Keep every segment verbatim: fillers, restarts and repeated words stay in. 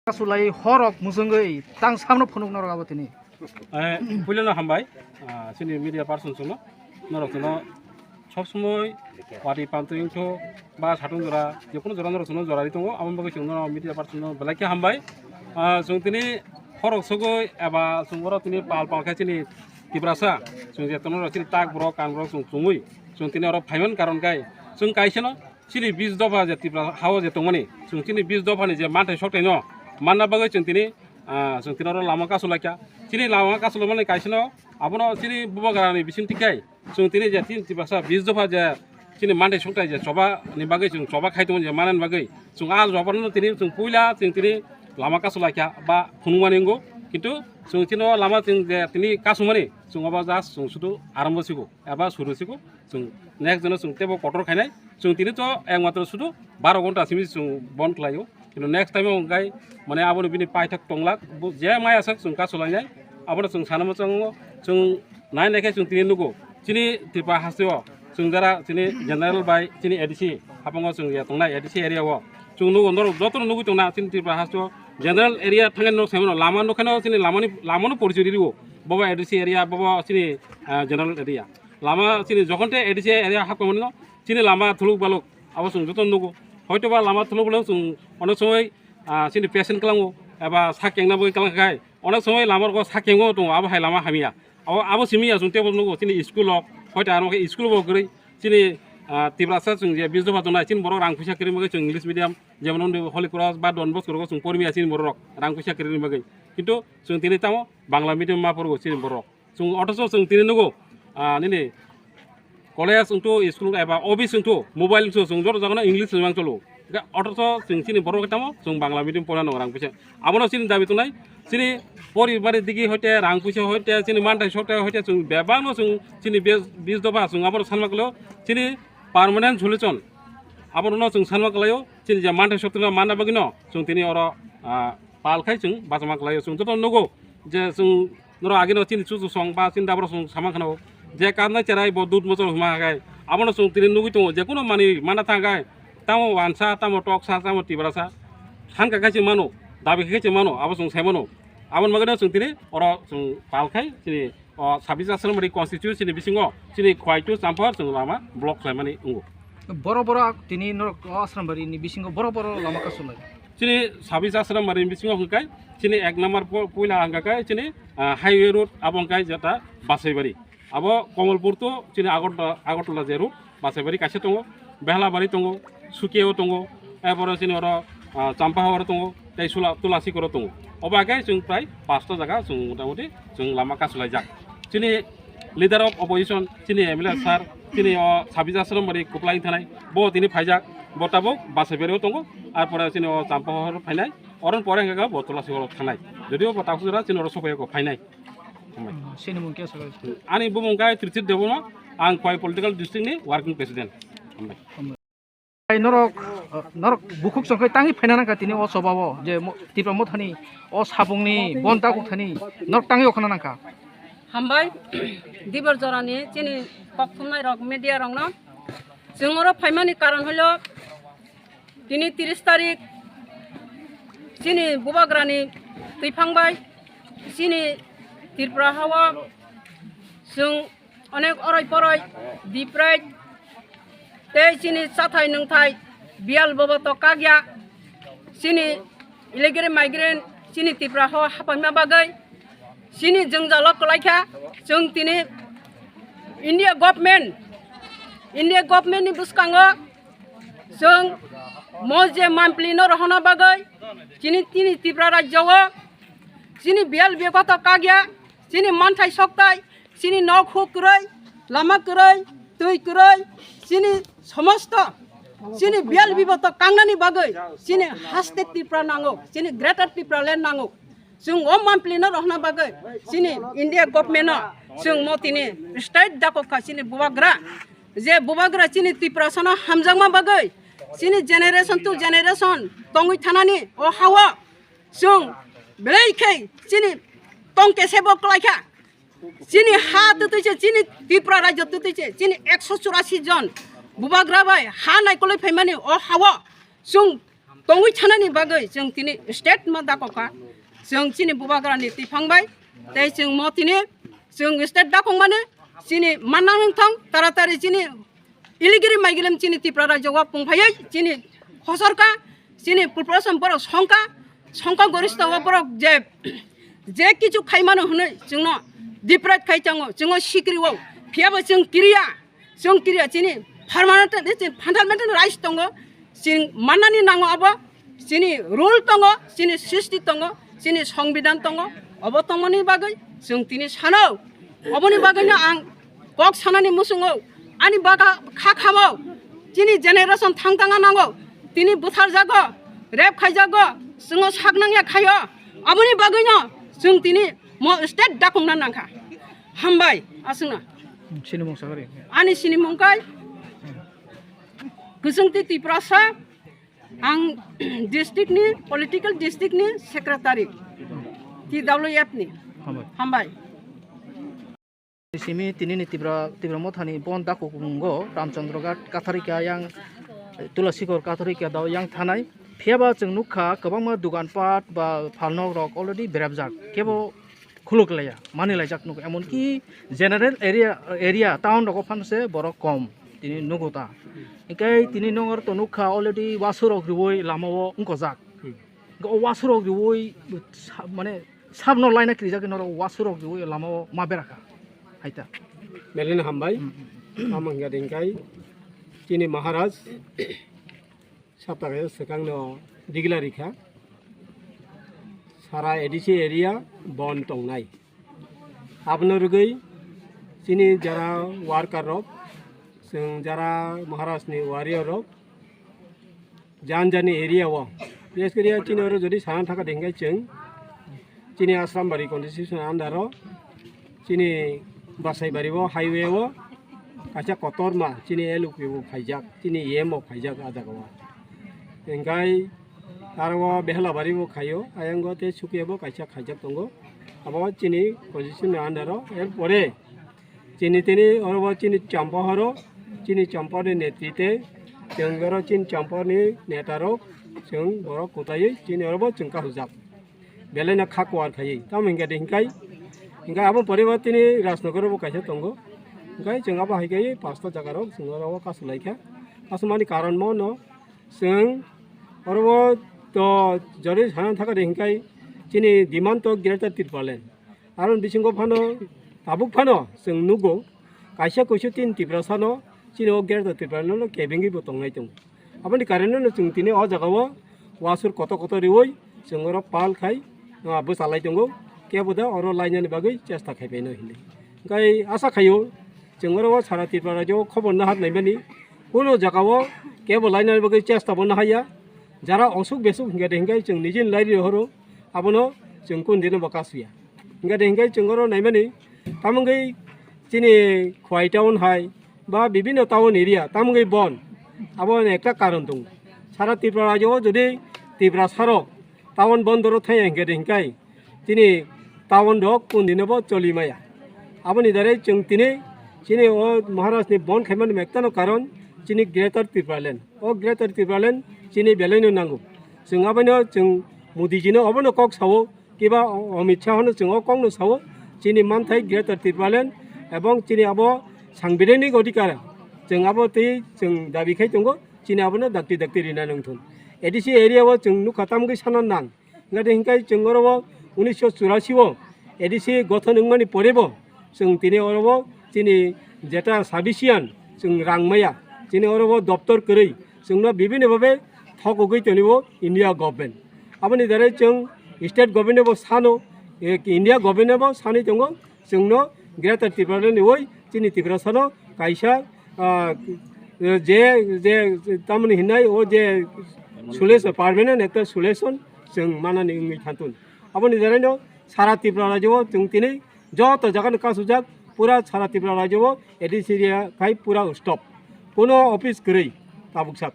Kasulai horok musungwi tang samno phunuk norok abo tini. Eh, puilano hambai, ah, chini media person chwngno, norok chwngno sob somoi wadi pantwi wngkho ba satung jora, jekunu jora norok chwngno jora ri tongo, aboni bagwi chwngno media person no belai khe hambai. Ah, chwng tini horok sogwi eba chwng oro tini pal pal khe chini Tiprasa, chwng je tono chini tak borok kan borok chwng chumui, chwng tini oro phaiman karon kai, chwng kaisano chini bis dopha je Tripura hao je tongmani, chwng chini bis dophani je manthai soktaino manna bagwi chwng tini, ah, chwng tini oro lama kasu laikha. Chini lama kasu laimani kaisano abono chini bubagrani bising tikhai chwng tini je chini Tiprasa bis dopha je chini manthai soktai je choba ni bagwi chwng choba khai tongo je manani bagwi chwng a choba no tini chwng puila chwng tini lama kasu laikha ba phunukmani wngo. Kintu chwng chini o lama chwng je tini kasumani chwng obo just chwng sudu arambo sigo eba suru sigo. Chwng next jeno chwng tebo kotor khainai. Chwng tini to ekmatro sudu baro ghonta simi chwng bon khlaio. Kintu next time o hwnkhe mane aboni bini paithak tonglak, bo je maya sak chwng kasulainai. Abono chwng sana mwchango, chwng nai nai khe chwng tini nugo. Chini Tripura hasteo chwng jara chini general bai chini A D C hapango chwng ya tongnai A D C area o. Chwng nugo norok jotono nugwi tongna chini Tripura hasteo general area thangani nok saimano lama nukhaino chini lamani lamano porichori rio. Bobo A D C area, bobo chini, ah, general area. Lama chini jokhon te A D C area hapkha mani no, chini lama thuluk baluk abo chwng joto nugo. Hoito ba lama thuluk baluk chwng onek somoi, ah, chini patient kwlango eba sak kengna bagwi kwlang khai. Onek somoi lama rok sak kengo tongo, abo hai lama hamya. Abo, abo simi ya chwng tebo nugo chini school rok, hoito aro khe school bo kwrwi chini, ah, Tiprasa chwng je bis dopha tongnai chini borok rang puisa kwrwi bagwi chwng English medium jemon Holy Cross ba Don Bosco rogo chwng pormi ya chini borok rok rang puisa kwrwi bagwi. Kintu chwng tini tamo Bangla medium ma porogo chini borok. Chwng othocho chwng tini nugo, ah, nini college wngthu, school eba office wngthu, mobile wngthu, chwng joto jagano English swimang cholo. Ga othocho chwng chini borok tamo chwng Bangla medium porano rang puisa. Abono chini dabi tongnai, chini poribari digi hoite, rang puisa hoite, chini manthai sokthai hoite, chwng bebakno chwng chini bis, bis dopha chwng abono sanma kwlo, chini permanent solution. Abono chwng sanma kwlaio, chini je manthai sokthai manna bagwino chwng tini oro, ah, pal khai chwng bachama kwlaio. Chwng joto nugo je chwng norok agino chini chuchu song ba chini dabra song samang khano je karnai cherai bo dud mochor huma hagai abono chwng tini nugwi tongo je kuno mani mana thang gai tamo wansa tamo toksa tamo tibrasa thanka kaisa mano dabi kaisa mano abo chwng sai mano aboni bagwino chwng tini oro chwng pal khai chini o sabis asram ri constituency ni bisingo chini khwaitu champar chwng lama block khlaimani wngo. Boro boro tini norok o asram bari ni bisingo boro boro lama kasulai. Chini sabis asram bari ni bisingo hwnkhe chini ek number po-, puila hwnkhe chini, ah, highway road abo hwnkhe jeta Basaibari. Abo Komolpur to chini Agartala, Agartala je road Basaibari kaisa tongo, Behlabari tongo, Sukiao tongo, erpore chini oro, ah, Champahao tongo, tei Sula-, Tulasikoro tongo. Obo khe chwng prai pasta jaga chwng motamoti chwng lama kasulaijak. Chini leader of opposition, chini M L A sir, chini o sabis asram bari kwplai thanai, bo tini phaijak, bo tabuk Basaibari o tongo, erpore chini o Champahao phainai, oron pore hwnkhe bo Tulasikoro thanai. Jodio bo takhuk jora chini oro sophai kho phainai. Hambai. Hmm, sini mung khe sabai. Ani bumung khe Trithir Debbarma, ang Khwai political district ni working president. Hambai. Hambai. Ai norok, norok bukhuk songkhai tangi phaina nangkha tini o choba o je mo-, Tipra Mothani o sabung ni bon ta kuthani norok tangi okhana nangkha. Hambai, Dibor Jorani chini kok thumnai rok media rok no. Chwng oro phaimani karon hwlo tini tris tarik chini bubagrani twiphang bai chini Tripura hao chwng onek oroi poroi diprai tei chini chathai nungthai biyal bobo to kakya chini illegal migrant chini Tripura hao hapaima bagwi chini jwngjalo kwlaikha chwng tini India government, India government ni bwskango chwng mo je mampli no rohorna bagwi chini tini Tripura rajyo o chini biyal biyal to kakya chini manthai soktai chini nok huk kwrwi lama kwrwi twi kwrwi chini somosto chini biyal bibo to kangnani bagwi chini haste Tripura nango chini greater Tripura land nango. Chwng o mampli no rohna bagwi chini India government no chwng mo tini state dakok kha chini bubagra je bubagra chini Tripura sono hamjakma bagwi chini generation to generation tongwi thanani o hao chwng belai khe chini tong kesebo kwlaikha chini ha twtwi se chini Tripura rajyo twtwi se chini ekso churasi jon bubagra bai ha naikolwi phaimani o hao chwng tongwi thanani bagwi chwng tini state ma dakokha. Chwng chini bubagrani tiphang bai tei chwng mo tini chwng state dakokmani chini manna wngthang taratari chini iligiri maigilem chini Tripura rajyo o pungphaiwi chini khosorka chini population borok songka songka gorista o borok je je kichu khaimano hwnwi chwngno deprive khai tongo chwngno sikrio phiyabo chwng kiriya. Chwng kiriya chini permanent, chini fundamental rights tongo, chini mannani nango abo, chini rule tongo, chini srishti tongo, chini songbidhan tongo, obo tongmani bagwi chwng tini sano. Oboni bagwino ang kok sanani muchungo, ani baga kha khamo, chini generation thang thanga nango, tini butharjago, rape khaijago, chwngno sak nangya khaio, oboni bagwino chwng tini mo state dakungna nangkha. Hambai, aswkno. Sinimung sakari. Ani sinimung kai Kwchwngtwi Tiprasa, ang district ni, political district ni secretary, T W F ni. Hambai. Hambai. Simi tinini Tipra, Tipra Mothani bon dakukungo Ramchandra Ghat Katharika yang Tulasikor Katharika dao yang thanai. Phiyaba chwng nukha kwbangma dugan pat ba phalnok rok already berabjak. Kebo khuluk laya, mani laijak nugo. Emonki general area, area, town rogo phan se borok kom tini nugo ta. Hinkhe tini nongor to nukha already wasu rok riui lama o wngkojak. Hinkhe o wasu rok riui sa-, mane sabno laina kirijak norok wasu rok riui lama o ma berakha. Haita. Belai no hambai. Tamo hinkhe ringkai chini Maharaj. Saptaka swkangno declare rikha, sara A D C area bon tongnai. Abono rwgwi chini jara worker rok, chwng jara Maharaj ni warrior rok, jan jani area o, bises kori chini oro jodi sana thaka de hinkhe chwng chini Asrambari constitution under o, chini Basaibari o highway o kaisa kotorma chini L U P bo phaijak, chini E M bo phaijak a jaga o. Hinkhe aro o Behelabari bo khaio, ayang o tei Sukiya bo kaisa khaijak tongo. Abo chini constitution ni under o, er pore chini tini oro bo chini Champahor o, chini Champahor ni netrite, chwng oro chini Champahor ni neta rok, chwng borok kwtaiwi chini oro bo chwng kahujak. Belai no kha kuar khaiwi. Tamo hinkhe de hinkai. Hinkai abo pore bo tini Rajnagar bo kaisa tongo. Hinkai chwng abo hai kai pasta jaga rok chwng oro o kasu lai kha. Kasu mani karon mo no chwng oro bo to jori sana thaka de hinkai chini demand to Greater Tipraland. Aron bisingo phano tabuk phano chwng nugo kaisa kuisu tin Tiprasa no chini o Greater Tipraland no kebengwi bo tongnai tongo. Aboni kareno no chwng tini o jaga o wasur kotor kotor riui chwng oro pal khai, ah, bwchalai tongo. Kebo da oro lainani bagwi chesta khai baino hinwi. Hinkhe asa khaio chwng oro o sara Tripura rajyo o khobor nahar naimani kuno jaga o kebo lainani bagwi chesta bo nahaiya. Jara osuk besuk hinkhe de hinkhe chwng nijini lairi horo abono chwng kun dino bo kasuya. Hinkhe de hinkhe chwng oro naimani tamungwi chini Khowai town hai ba bibinno town area tamungwi bon. Abo ekta karon tongo. Sara Tripura rajyo o jodi Tiprasa rok town bondoro thangya hinkhe de hinkai chini town rok kundino bo choli maya. Aboni darai chwng tini chini o Maharaj ni bon khaimani mektano karon chini Greater Tipraland. O Greater Tipraland chini belaino nango. Chwng abono chwng Modi ji no obono kok sao. Kiba Amit Shah no chwng o kokno sao, chini manthai Greater Tipraland ebong chini abo sangbidhanik odhikar, chwng abo twi chwng dabi khai tongo, chini abono dakti dakti rina nangthun. A D C area o chwng nukha tamgwi sana nang, hinkhe hinkhe chwng oro o unisho churasi o A D C gothon wngmani pore bo chwng tini oro o chini jeta subsidy chwng rang maya, chini oro o doptor kwrwi chwngno bibini bhabe thokogwi tonwi o India government. Aboni darai chwng state government bo sano, eh, India government bo sanwi tongo, chwngno Greater Tipraland ni oi chini Tiprasano kaisa, ah, je, je, tamoni hinai o je solution, permanent ekta solution chwng manani wngwi thantun. Aboni darai no sara Tripura rajyo o chwng tini joto jaga no kasujak pura sara Tripura rajyo o A D C area khai pura stop. Kuno office kwrwi tabuk sak.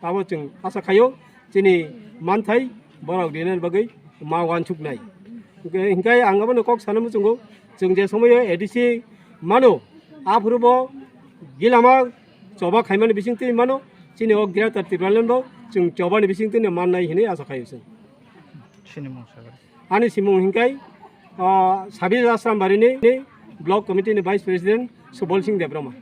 Tabo chwng asa khaio chini manthai borok rinani bagwi ma uansuknai. Hinkhe, hinkhe ang abono kok sana muchungo, chwng je somoio A D C mano, aphuru bo gilama choba khaimani bisingtwi mano, chini o Greater Tipraland bo chwng chobani bisingtwi no mannai hinwi asa khaio chwng. Sini mung sabai. Ani simung hinkai, ah, Sabi Asrambari ni, ni Block Committee ni Vice President Subol Singh Debbarma.